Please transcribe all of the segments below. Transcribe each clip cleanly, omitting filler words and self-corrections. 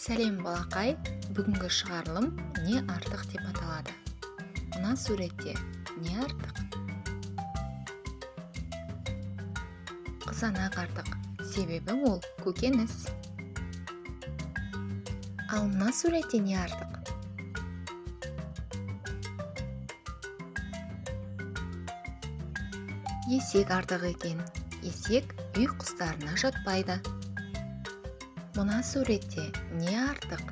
Сәлем, балақай! Бүгінгі шығарылым «Не артық» деп аталады. Мына суретте не артық? Қызанақ артық, себебі ол көкөніс. Ал мына суретте не артық? Есек артық екен. Есек үй құстарына жатпайды. Мына суретте не артық?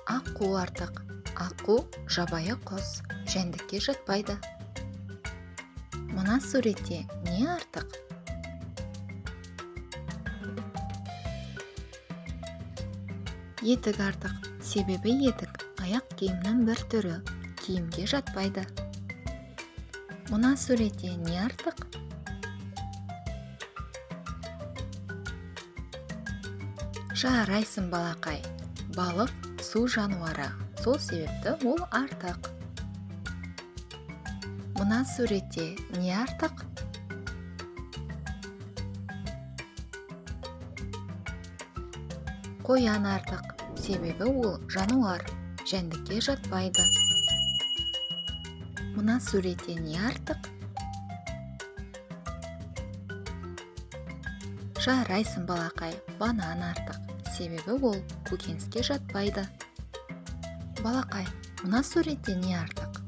Аққу артық. Аққу жабайы құс, жәндікке жатпайды. Мына суретте не артық? Етік артық, себебі етік аяқ киімнің бір түрі, киімге жатпайды. Мына суретте не артық? Жарайсың, балақай! Балық су жануары, сол себепті ол артық. Мына суретте не артық? Қоян артық, себебі ол жануар, жәндікке жатпайды. Мына суретте не артық? Жарайсың, балақай! Банан артық, себебі ол көкөніске жатпайды. Балақай, мына суретте не артық?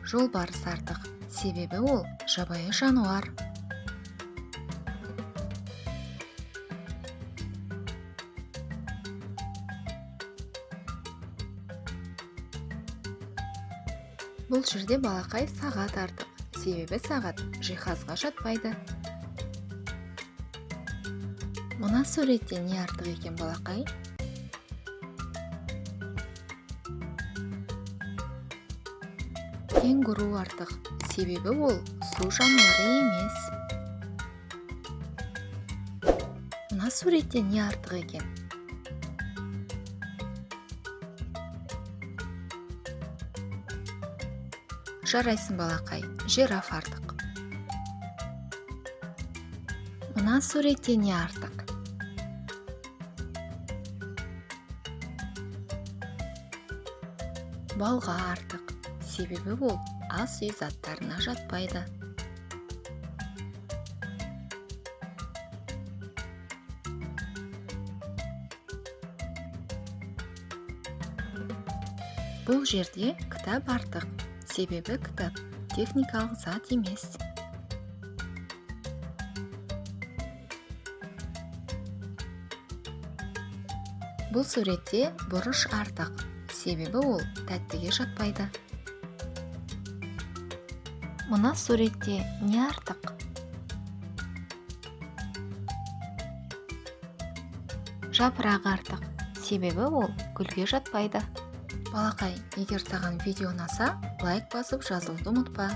Жолбарыс артық, себебі ол жабайы жануар. Бұл жерде, балақай, сағат артық, себебі сағат жиһазға жатпайды. Мына суретте не артық екен, балақай? Кенгуру артық, себебі ол су жануары емес. Мына суретте не артық екен? Жарайсың, балақай! Жираф артық. Мына суретте не артық? Балға артық, себебі ол ас үй заттарына жатпайды. Бұл жерде кітап артық, себебі кітап техникалық зат емес. Бұл суретте бұрыш артық, себебі ол тәттіге жатпайды. Мына суретте не артық? Жапырақ артық, себебі ол гүлге жатпайды. Балақай, егер саған видео ұнаса, лайк басып, жазылуды ұмытпа.